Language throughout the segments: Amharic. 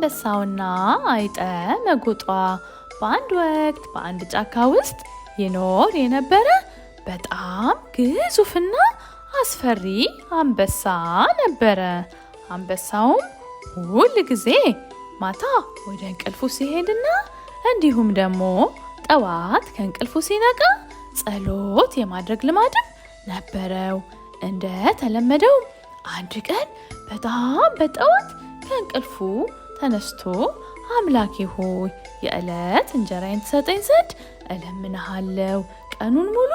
አንበሳውና አይጠ መጎጧ። በአንድ ወቅት በአንድ ጫካ ውስጥ ይኖር የነበረ በጣም ግዙፍና አስፈሪ አንበሳ ነበረ። አንበሳውም ሁል ጊዜ ማታ ወደ እንቅልፉ ሲሄድና እንዲሁም ደግሞ ጠዋት ከእንቅልፉ ሲነቃ ጸሎት የማድረግ ልማድም ነበረው። እንደ ተለመደው አንድ ቀን በጣም በጠዋት ከእንቅልፉ ተነስቶ አምላኬ ሆይ፣ የዕለት እንጀራዬን ትሰጠኝ ዘንድ እለምንሃለሁ። ቀኑን ሙሉ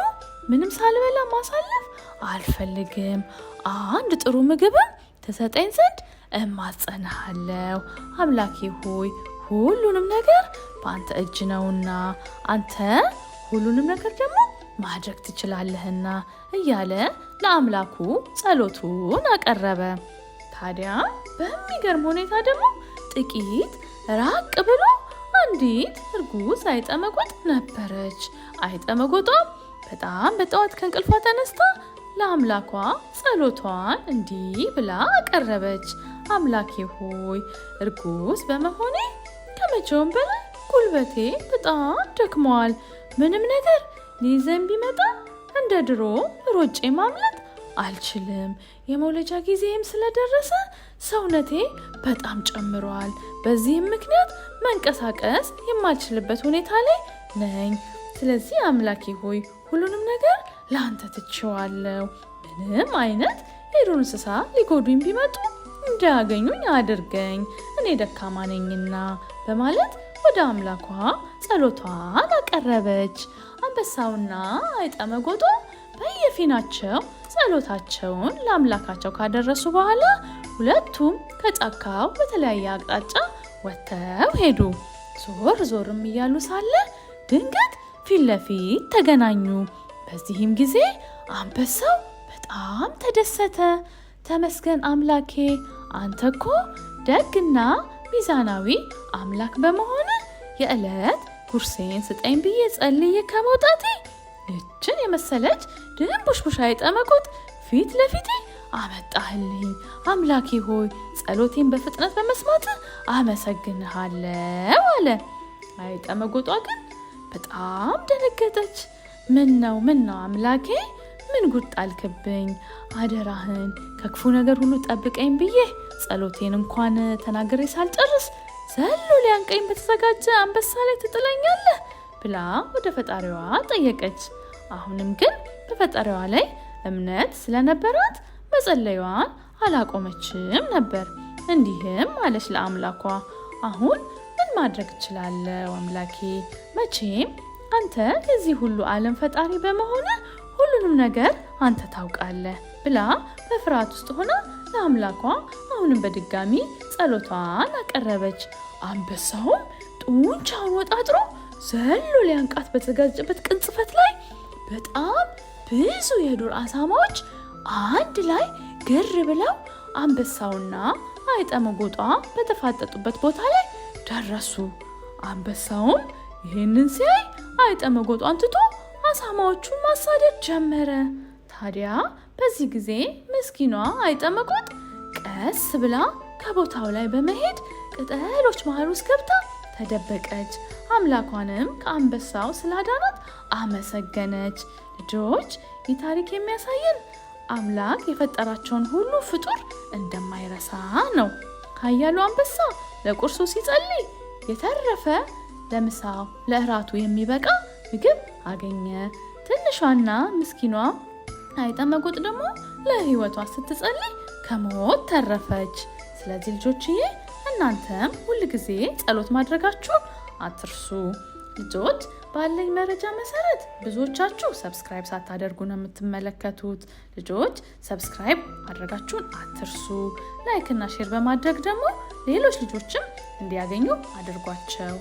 ምንም ሳልበላ ማሳለፍ አልፈልግም። አንድ ጥሩ ምግብም ትሰጠኝ ዘንድ እማጸንሃለሁ። አምላኬ ሆይ፣ ሁሉንም ነገር በአንተ እጅ ነውና አንተ ሁሉንም ነገር ደግሞ ማድረግ ትችላለህና እያለ ለአምላኩ ጸሎቱን አቀረበ። ታዲያ በሚገርም ሁኔታ ደግሞ ጥቂት ራቅ ብሎ አንዲት እርጉዝ አይጠ መጎጥ ነበረች። አይጠ መጎጧ በጣም በጠዋት ከእንቅልፏ ተነስታ ለአምላኳ ጸሎቷን እንዲህ ብላ አቀረበች። አምላኬ ሆይ፣ እርጉዝ በመሆኔ ከመቼውም በላይ ጉልበቴ በጣም ደክሟል። ምንም ነገር ሊይዘኝ ቢመጣ እንደ ድሮ ሮጬ ማምለጥ አልችልም። የመውለጃ ጊዜም ስለደረሰ ሰውነቴ በጣም ጨምሯል። በዚህም ምክንያት መንቀሳቀስ የማልችልበት ሁኔታ ላይ ነኝ። ስለዚህ አምላኬ ሆይ፣ ሁሉንም ነገር ለአንተ ትቼዋለሁ። ምንም አይነት የዱር እንስሳ ሊጎዱኝ ቢመጡ እንዳያገኙኝ አድርገኝ፣ እኔ ደካማ ነኝና በማለት ወደ አምላኳ ጸሎቷን አቀረበች። አንበሳውና አይጠ መጎጧ በየፊናቸው ጸሎታቸውን ለአምላካቸው ካደረሱ በኋላ ሁለቱም ከጫካው በተለያየ አቅጣጫ ወጥተው ሄዱ። ዞር ዞርም እያሉ ሳለ ድንገት ፊት ለፊት ተገናኙ። በዚህም ጊዜ አንበሳው በጣም ተደሰተ። ተመስገን አምላኬ፣ አንተ እኮ ደግና ሚዛናዊ አምላክ በመሆን የዕለት ጉርሴን ስጠኝ ብዬ ጸልዬ ከመውጣቴ ይችን የመሰለች ድንቡሽቡሽ አይጠ መጎጥ ፊት ለፊቴ አመጣህልኝ። አምላኬ ሆይ፣ ጸሎቴን በፍጥነት በመስማት አመሰግንሃለሁ አለ። አይጠ መጎጧ ግን በጣም ደነገጠች። ምን ነው፣ ምን ነው አምላኬ፣ ምን ጉድ ጣልክብኝ? አደራህን ከክፉ ነገር ሁሉ ጠብቀኝ ብዬ ጸሎቴን እንኳን ተናግሬ ሳልጨርስ ዘሎ ሊያንቀኝ በተዘጋጀ አንበሳ ላይ ትጥለኛለህ? ብላ ወደ ፈጣሪዋ ጠየቀች። አሁንም ግን በፈጣሪዋ ላይ እምነት ስለነበራት መጸለዩዋን አላቆመችም ነበር። እንዲህም አለች ለአምላኳ፣ አሁን ምን ማድረግ እችላለሁ አምላኬ? መቼም አንተ የዚህ ሁሉ ዓለም ፈጣሪ በመሆነ ሁሉንም ነገር አንተ ታውቃለህ ብላ በፍርሃት ውስጥ ሆና ለአምላኳ አሁንም በድጋሚ ጸሎቷን አቀረበች። አንበሳውም ጡንቻውን ወጣጥሮ ዘሎ ሊያንቃት በተዘጋጀበት ቅጽበት ላይ በጣም ብዙ የዱር አሳማዎች አንድ ላይ ግር ብለው አንበሳውና አይጠ መጎጧ በተፋጠጡበት ቦታ ላይ ደረሱ። አንበሳውም ይህንን ሲያይ አይጠ መጎጧን ትቶ አሳማዎቹን ማሳደድ ጀመረ። ታዲያ በዚህ ጊዜ ምስኪኗ አይጠ መጎጥ ቀስ ብላ ከቦታው ላይ በመሄድ ቅጠሎች መሃል ውስጥ ገብታ ተደበቀች። አምላኳንም ከአንበሳው ስላዳናት አመሰገነች። ልጆች፣ ይህ ታሪክ የሚያሳየን አምላክ የፈጠራቸውን ሁሉ ፍጡር እንደማይረሳ ነው። ኃያሉ አንበሳ ለቁርሱ ሲጸልይ የተረፈ ለምሳው ለእራቱ የሚበቃ ምግብ አገኘ። ትንሿና ምስኪኗ አይጠ መጎጥ ደግሞ ለሕይወቷ ስትጸልይ ከሞት ተረፈች። ስለዚህ ልጆችዬ፣ እናንተም ሁል ጊዜ ጸሎት ማድረጋችሁን አትርሱ። ልጆች፣ ባለኝ መረጃ መሰረት ብዙዎቻችሁ subscribe ሳታደርጉ ነው የምትመለከቱት። ልጆች፣ subscribe ማድረጋችሁን አትርሱ። Like እና share በማድረግ ደግሞ ሌሎች ልጆችም እንዲያገኙ አድርጓቸው።